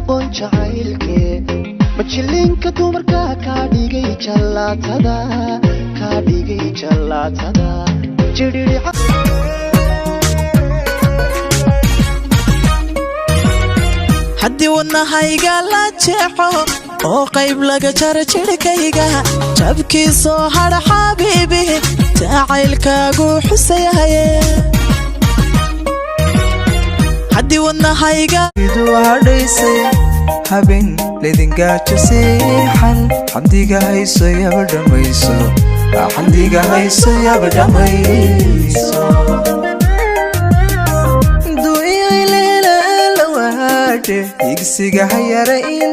Aqoon jacaylkee majilinka dumarka kaa dhigay jallaatada, kaa dhigay jallaatada jidhidhica. Haddii wadnahayga la jeexo oo qayb laga jaro jidhkayga, jabkii soo hadha xabiibi jacaylkaagu xusayahaye. Haddii wadnahayga Idu hadhaysay habeen ledingaajo seexan, xamdiga hayso yaba dhammayso, xamdiga hayso yaba dhammayso. Duileelawaadhe higsiga hayara in.